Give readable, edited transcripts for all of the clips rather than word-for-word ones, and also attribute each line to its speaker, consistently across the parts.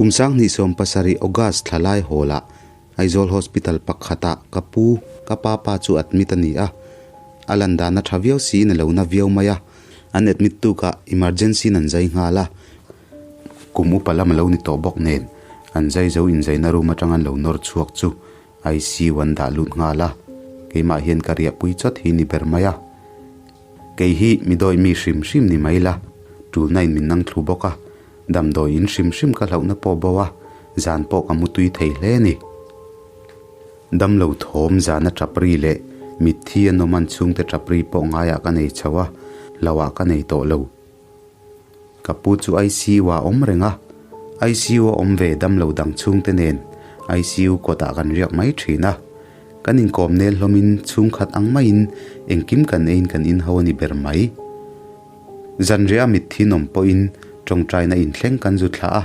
Speaker 1: Kum 2017 August thla lai hawlah Aizawl Hospital pakhatah ka pu, ka pa pa chu admit a ni a. A lan dan a tha viau siin a lo na viau mai a. An admit tukah emergency in an zai nghal a. Kum upa lam a lo ni tawh bawk nen an zai zo inzaina room atang an lo nawr chhuak chu ICU an dah lut nghal a. Keimah hian ka riahpui chawt hi ni ber mai a. Kei hi mi dawi mi hrim hrim ni mai la, tulna in min nang thlu bawk a, damdawi in hrim hrim ka hlauhna pawh bo a, zan pawh ka mu tui thei hle a ni. Damlo thawm zana tap ri leh mitthi an awm an chhungte tap ri pawh ngaiah ka nei chho a, hlauhah ka nei tawh lo. Ka pu chu ICU ah awm reng a, ICU a awm ve damlo dang chhungte nen ICU kawtah kan riak mai thin a. Kan inkawm nel hlawmin chhungkhat ang maiin engkim kan eiin kan inho a ni ber mai. Zanriah a mitthi nawm pawhin tawngtaina inthleng kan zu thlah a,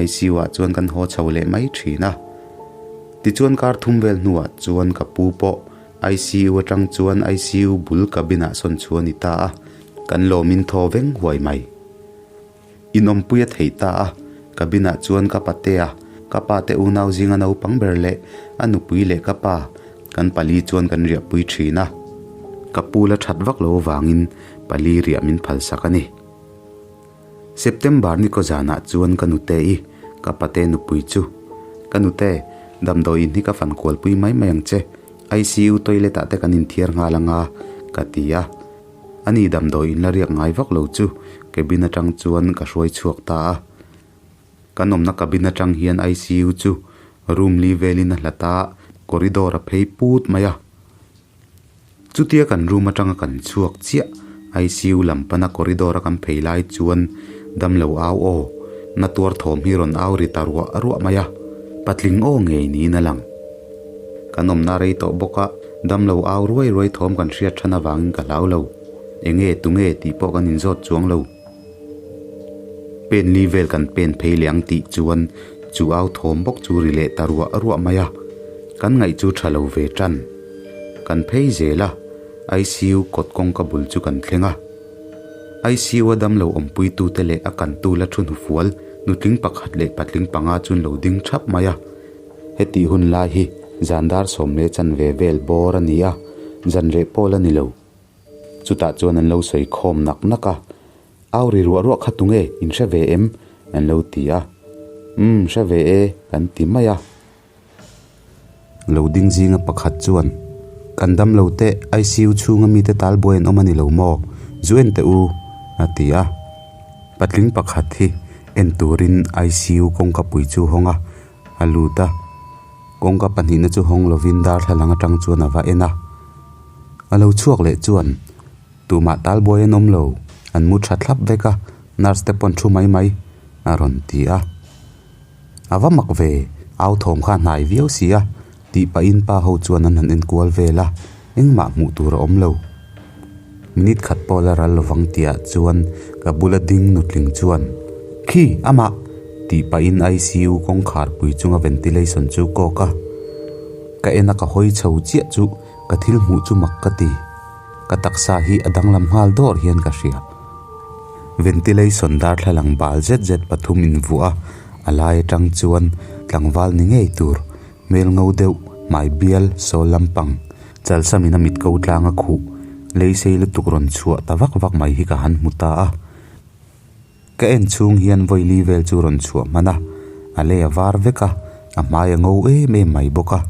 Speaker 1: ICU ah chuan kan haw chho leh mai thin a. Tichuan kar thum vel hnuah chuan ka pu pawh ICU atang chuan ICU bul cabin ah sawn chhu a ni ta a, kan lawmin thaw veng huai mai. Inawmpui a thei ta a, cabin ah chuan ka patea, ka pa te unau zinga naupang ber leh a nupui leh ka pa, kan pali chuan kan riahpui thin a. Ka pu la that vak lo avangin pali riah min phalsak a ni. September ni kaw zanah chuan ka nute i ka pate nupui chu, Ka nute, damdawiin hi ka fan kualpui mai mai ang che, ICU toilet ah te kan inthiar nghal anga, ka ti a. Ani damdawiin la riak ngai vak lo chu cabin atang chuan ka hruai chhuak ta a. Kan awmna cabin atang hian ICU chu room li velin a hlat a, corridor a phei put mai a. Chutia kan room atanga kan chhuak chiah, ICU lam pana corridor a kan phei lai chuan damlo au aw, na tuar thawm hi rawn au ri ta ruah ruah mai a, patling aw ngei niin a lang. Kan awmna rei tawh bawk a, damlo au ruai ruai thawm kan hriat than avangin ka hlau lo. Enge tunge tih pawh kan inzawt chuang lo. Pen li vel kan pen phei leh ang tih chuan chu au thawm bawk chu ri leh ta ruah ruah mai a, kan ngaih chu tha lo ve tan. Kan phei zel a, ICU kawt kawngka bul chu kan thleng a. ICU a damlo awmpuitute leh a kantu la thu hnufual nutling pakhat leh patling panga chu an lo ding thap mai a. Hetih hun lai hi zan dar sawmle chanve vel bawr a ni a, zan reh pawl a ni lo. Chutah chuan an lo sawi khawm nak nak a, Au ri ruah ruah kha tunge in hre ve em? an lo ti a. Umm, hre ve e, kan ti mai a. Lo ding zinga pakhat chuan, Kan dam lo teh, ICU chhunga mite tal buai an awm a ni lo maw? Zu en teh u, a ti a. Patling pakhat hi en turin ICU kawngka pui chu hawng a, a lut a. Kawngka pahnihna chu hawng lovin darthlalang atang chuan a va en a. A lo chhuak leh chuan tumah tal buai an awm lo, an mu tha thlap vek a, nurse te pawn thu mai mai a rawn ti a. A va mak ve, au thawm kha a hnai viau si a, tih pahin pa ho chuan an han enkual vel a, engmah hmuh tur a awm lo. Minute khat pawh la ral lovang tihah chuan ka bula ding nutling chuan, Khi, amah! tih pahin ICU kawngkhar pui chunga ventilation chu kawk a. Ka en a ka hawi chho chiah chu ka thil hmuh chu mak ka ti. Ka taksa hi a danglam nghal dawr hian ka hria. Ventilation darthlalang bal zet zet pathum invuah a, a lai atang chuan tlangval ni ngei tur hmel ngo deuh hmai bial sawl lampang chalsamin a mit ko tlang a khuh lei sei lutuk rawn chhuah ta vak vak mai hi ka han hmu ta a. Ka en chhung hian vawili vel chu rawn chhuah hman a, a lei a var vek a, a hmai a ngo em em mai bawk a.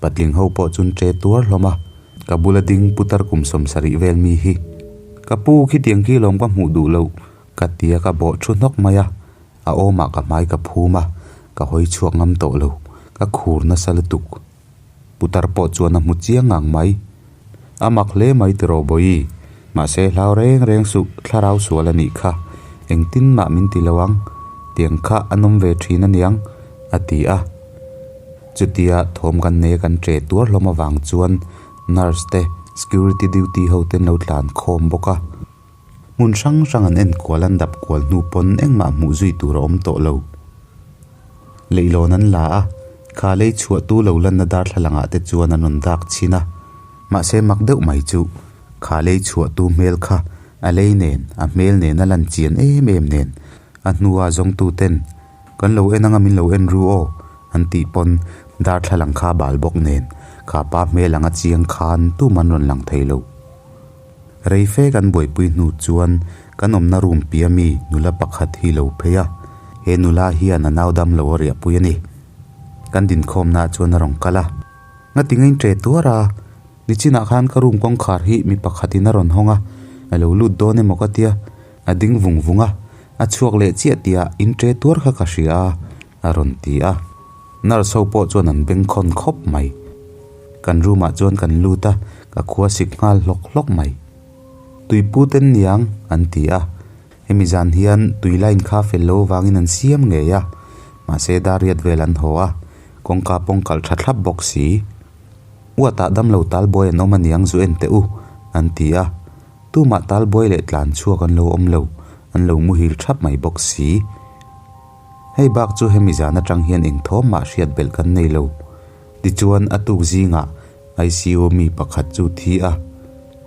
Speaker 1: Patling ho pawh chuan ṭe tuar hlawm a, ka bula ding putar kum sawmsarih vel mi hi, Ka pu khitiang khi lawm ka hmuh duh loh, ka ti a ka bawh thu hnawk mai a, a awmah ka hmai ka phum a, ka hawi chhuak ngam tawh lo, ka khur nasa lutuk. Putar pawh chuan a hmu chiang ngang mai. A mak hle mai tiraw Bawihi, mahse hlau reng reng suh thlarau sual a nih kha, engtin mah min ti lo ang, tiang kha a nawm ve thin aniang, a ti a. Chutia thawm kan nei a kan che tuar hlawm avang chuan nurse te security duty ho ten lo tlan khawm bawk a. Hmun hrang hrang an enkual an dap kual hnu pawn engmah hmuh zui tur a awm tawh lo. Leihlawn an la a, kha lei chhuah tu lo lanna darthlalang ah te chuan an rawn dak chhin a. Mahse mak deuh mai chu kha lei chhuah tu hmel kha a lei nen a hmel nen a lan chian em em nen a hnua zawngtu ten. Kan lo en anga min lo en ru aw an tih pawn darthlalang kha bal bawk nen kha pa hmel anga chiang khan tum an rawn lang thei lo. Rei fe kan buaipui hnu chuan kan awmna room piah ami nula pakhat hi lo phei a, he nula hian a nau dam lo a riahpui a ni. Kan dinkhawmnaah chuan a rawn kal a, Ngati ngain ṭe tuar a, nichinah khan ka room kawngkhar hi mi pakhatin a rawn hawng a, a lo lut dawn emaw ka tia, a ding vung vung a, a chhuak leh chiah tihah in ṭe tuar kha ka hria a, a rawn ti a. Nurse ho pawh chuan an bengkhawn khawp mai. Kan room ah chuan kan lut a, ka khua sik nghal hlawk hlawk mai. Tuipu ten niang an ti a, hemi zan hian tui line kha fel lo vangin an siam ngei a, mahse dar riat vel an haw a, kawngka pawng kalh tha thlap bawk si. Uatah damlo talbuai an awm aniang zu en teh u, an ti a. Tumah talbuai leh tlan chhuak an lo awm lo, an lo muhil thap mai bawk si. Hei bak chu hemi zan atang hian eng thawm mah hriat belh kan nei lo. Tichuan a tuk zingah ICU mi pakhat chu thi a,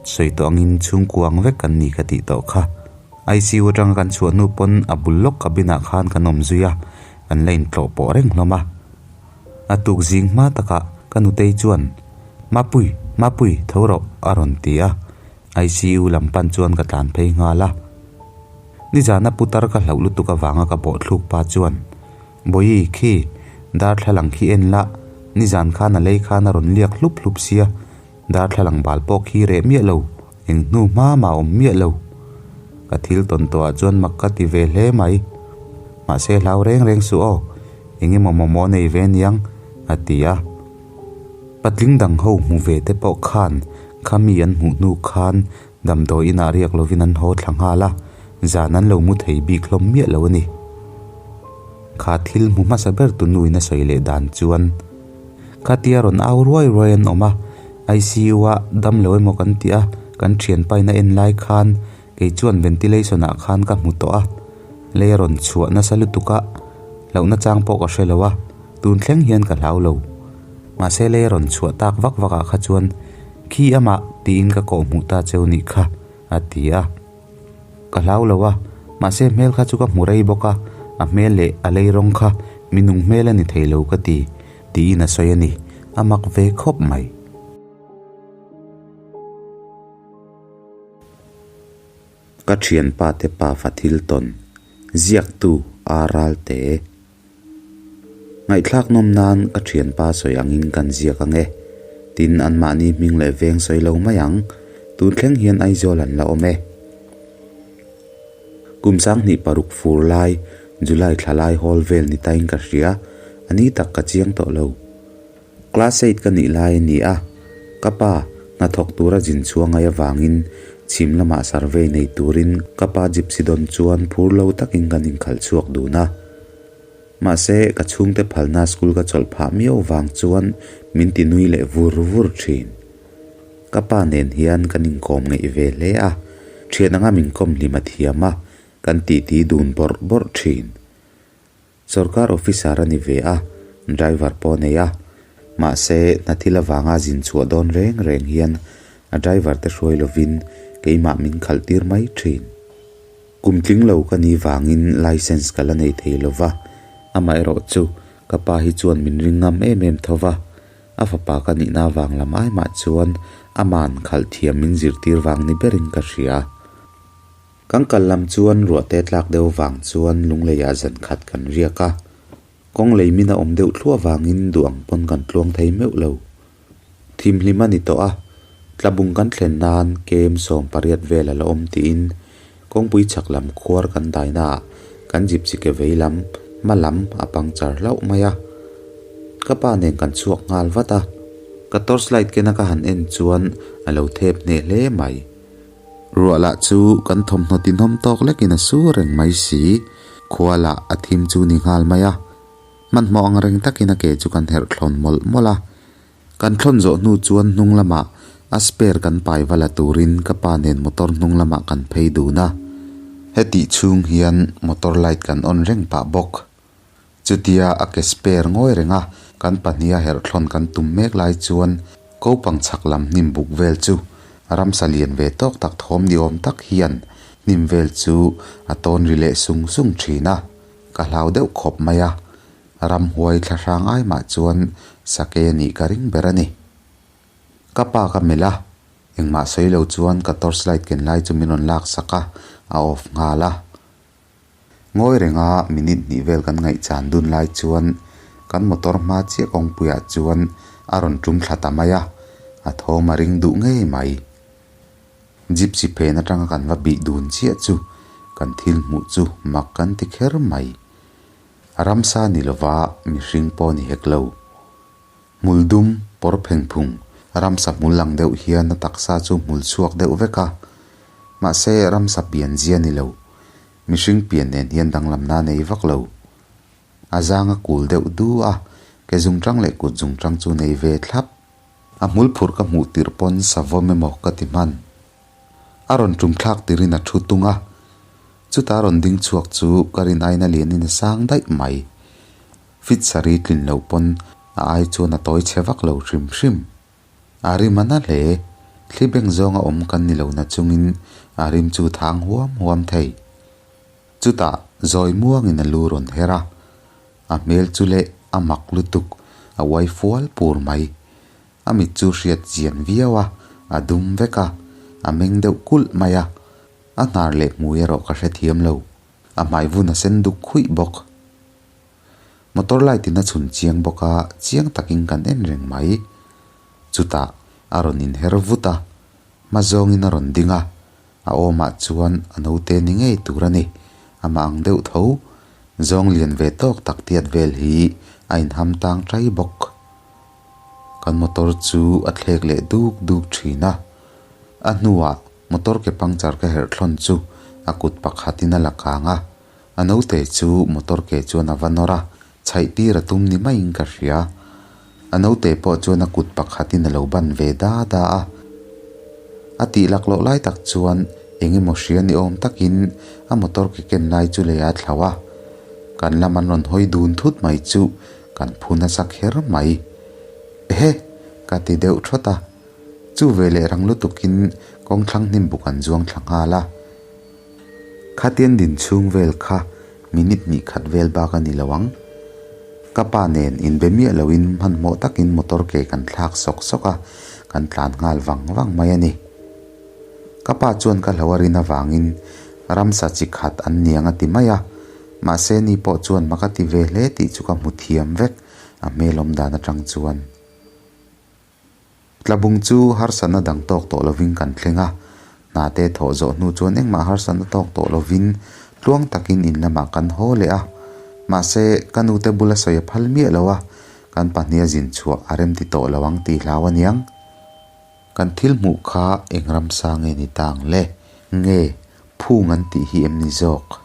Speaker 1: sawi tawh angin chhungkua ang vek kan ni ka tih tawh kha. ICU atanga kan chhuah hnu pawn a bul lawk cabin ah khan kan awm zui a, kan la intlawh pawh reng hlawm a. A tuk zing hma takah ka nutei chuan, Mapui, Mapui, tho rawh a rawn ti a. ICU lam pan chuan ka tlan phei nghal a. Nizana putar ka hlauh lutuk avanga ka bawh thluk pa chuan, Bawihi, khi, darthlalang khi en la, nizan khan a lei khan a rawn liak hlup hlup sia, darthlalang bal pawh khi reh miah lo, eng hnu hma mah awm miah lo. Ka thil tawn tawhah chuan mak ka ti ve hle mai. Mahse hlau reng reng suh aw, eng emaw mamawh nei ve niang, a ti a. Patling dang ho hmu ve te pawh khan khami an hmuh hnu khan damdawi inah riak lovin an haw thla nghal a, zan an lo mu thei bik hlawm miah lo a ni. Kha thil hmu hmasa ber tu nuin a sawi leh dan chuan khatia rawn au ruai ruai an awm a, ICU ah damlo emaw kan tih a, kan thianpain a en lai khan kei chuan ventilation ah khan ka hmu tawh a, lei a rawn chhuah nasa lutuk a, hlauhna chang pawh ka hre lo a. Tun thleng hian ka hlau lo. Mahse lei a rawn chhuah tak vak vak ah kha chuan khi amah tiin ka kawh hmuh ta cheu nih kha a ti a. Ka hlau lo a, mahse hmel kha chu ka hmu rei bawk a, a hmel leh a lei rawng kha mi nung hmel a ni thei lo ka ti, tiin a sawi a ni. A mak ve khawp mai. Ka thianpa te pafa thil tawn ziaktu a ralte. Ngaihthlak nawm nan ka thianpa sawi angin kan ziak ang e. Tin, anmahni hming leh veng sawi lo mai ang. Tun thleng hian Aizawl an la awm e. Kum 2006 fur lai, July thla lai hawl vel ni tain ka hria, a ni tak ka chiang tawh lo. Class eight ka nih lai a ni a, ka pa hnathawk tura zin chhuah ngai avangin chhim lamah survey nei turin ka pa gypsy dawn chuan phur lo takin kan inkhalh chhuak dun a. Mahse, ka chhungte phalna school ka chawlh phah miau vang chuan min ti nui leh vur vur thin. Ka pa nen hian kan inkawm ngeih ve hle a, thian anga min kawm hlim a thiam a, kan titi dun bawrh bawrh thin. Sorkar officer a ni ve a, driver pawh a nei a. Mahse, hna thil avanga zin chhuah dawn reng reng hian a driver te hruai lovin keimah min khalh tir mai thin. Kum tling lo ka nih vangin licence ka la nei thei lo va, amaherawh chu ka pa hi chuan min ring ngam em em tho va, a fapa ka nihna vang lam ai mah chuan aman khalh thiam min zirtir vang ni berin ka hria. Kan kal lam chuan ruahte tlak deuh vang chuan lungleiah zan khat kan riak a, kawng lei min a awm deuh thluah vangin duh ang pawn kan tluang thei meuh lo. Thimhlim a ni tawh a, tlabung kan thlen nan kem 18 vel a la awm tiin kawngpui chhak lam khuar kan dainaah kan gypsy ke vei lam hma lam a puncture hlauh mai a. Ka pa nen kan chhuak nghal vat a, ka torchlight kena ka han en chuan a lo thep hneh hle mai. Ruah lah chu kan thawmhnaw tinawm tawk lekin a su reng mai si. Khua lah a thim chu ni nghal mai a. Hmanhmawh ang reng takin a ke chu kan herh thlawn mawlh mawlh a. Kan thlawn zawh hnu chuan hnung lamah a spare kan pai va la turin ka pa nen motor hnung lamah kan phei dun a. Hetih chhung hian motor light kan on reng pah bawk. Chutia a ke spare ngawi reng a, kan pahniha herhthlawn kan tum mek lai chuan kopang chhak lam hnim buk vel chu ramsa lian ve tawk tak thawm ni awm tak hian hnim vel chu a tawn ri leh sung sung thin a. Ka hlau deuh khawp mai a, ramhuai thlahrang ai mah chuan sakei a nih ka ring ber a ni. Ka pa ka melh a, engmah sawi lo chuan ka torch light ken lai chu min rawn lak sak a, a off nghal a. Ngawi renga minute hnih vel kan ngaihchan dun lai chuan kan motor hma chiah kawngpuiah chuan a rawn tum thla ta mai a, a thawm a ring duh ngei mai. Gypsy phen atanga kan va bih dun chiah chu kan thil hmuh chu mak kan ti kher mai. Ramsa ni lova mihring pawh ni hek lo. Hmul dum pawr pheng phung, ramsa hmul lang deuh hian a taksa chu hmul chhuak deuh vek a. Mahse ramsa pian zia ni lo. Mihring pian nen hian danglamna nei vak lo. A zang a kul deuh du a, ke zungtang leh kut zungtang chu nei ve thlap. A hmul phurh ka hmuh tirh pawn savawm emaw ka ti hman. A rawn tum thlak tirin a thu tung a, chuta rawn ding chhuak chu ka rin aina lianin a sang daih mai. Fit saree tlin loh pawn a ai chuan a tawi chhe vak lo hrim hrim. A rim a na hle, thli beng zawnga awm kan ni lo na chungin a rim chu thang huam huam thei. Chutah zawi muangin a lu rawn her a, a hmel chu leh a mak lutuk, a uai fual pur mai. A mit chu hriat chian viau a, a dum vek a, a meng deuh kulh mai a, a hnar leh hmui erawh ka hrethiam lo, a hmai vun a sen duk khuih bawk. Motor light in a chhun chiang bawk a, chiang takin kan en reng mai. Chutah a rawn inher vut a, hma zawngin a rawn ding a, A awmah chuan a naute ni ngei tur a ni. Amah ang deuh tho, zawng lian ve tawk tak tiat vel hi a inham tang tai bawk. Kan motor chu a thlek leh duk duk thin a. A hnuah motor ke puncture ka herh thlawn chu a kut pakhatin a la kang a. A naute chu motor ke chuan a va nawr a, chhaih tir a tum ni maiin ka hria. A naute pawh chuan a kut pakhatin a lo ban ve da da a. A tih laklawh lai tak chuan eng emaw hria ni awm takin a motor ke ken lai chu lei a thlauh a. Kan lam an rawn hawi dun thut mai chu kan phu nasa kher mai. Ehe! Ka ti deuh thawt a. Chu veleh rang lutukin kawngthlang hnim buk an zuang thla nghal a. Khatian din chhung vel kha minute hnih khat vel bak a ni lo ang. Ka pa nen inbe miah loin hmanhmawh takin motor ke kan thlak sawk sawk a, kan tlan nghal vang vang mai a ni. Ka pa chuan ka hlo a rin avangin ramsa chi khat an niang a ti mai a, mahse ni pawh chuan mak a ti ve hle tih chu ka hmu thiam vek a hmel awm dan atang chuan. Tlabung chu harsatna dang tawk tawh lovin kan thleng a, hna te thawh zawh hnu chuan engmah harsatna tawk tawh lovin tluang takin in lamah kan haw leh a. Mahse, ka nute bula sawi a phal miah lo a, kan pahniha zin chhuah a rem ti tawh lo ang tih hlau aniang. Kan thil hmuh kha eng ramsa nge ni ta ang le? Nge, phung an tih hi em ni zawk?